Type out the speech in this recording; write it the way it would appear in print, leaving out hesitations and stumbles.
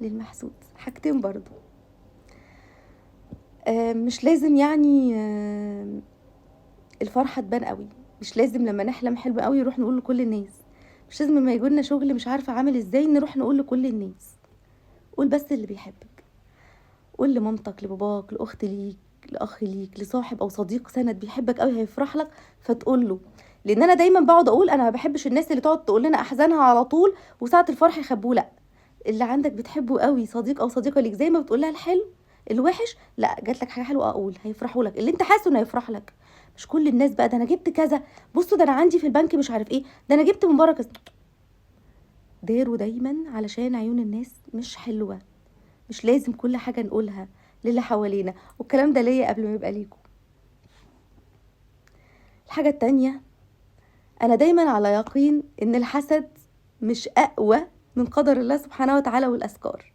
للمحسود، حاجتين برضو. مش لازم يعني الفرحة تبان قوي، مش لازم لما نحلم حلم قوي نروح نقول لكل الناس، مش لازم لما يجولنا شغل مش عارفة عامل ازاي نروح نقول لكل الناس. قول بس اللي بيحبك، قول لمامتك، لباباك، لاخت ليك، لاخ ليك، لصاحب او صديق سند بيحبك قوي هيفرح لك فتقول له. لان انا دايما بقعد اقول انا ما بحبش الناس اللي تقعد تقول لنا احزانها على طول وساعة الفرح يخبوه. لا، اللي عندك بتحبه قوي، صديق او صديقه ليك، زي ما بتقول لها الحلو الوحش، لا جات لك حاجة حلوة اقول هيفرحوا لك، اللي انت حاسه انه هيفرح لك. مش كل الناس بقى ده انا جبت كذا، بصوا ده انا عندي في البنك مش عارف ايه، ده انا جبت من بره كذا. داروا دايما علشان عيون الناس مش حلوة، مش لازم كل حاجة نقولها للي حوالينا، والكلام ده ليا قبل ما يبقى ليكم. الحاجة التانية، انا دايما على يقين ان الحسد مش اقوى من قدر الله سبحانه وتعالى والاذكار.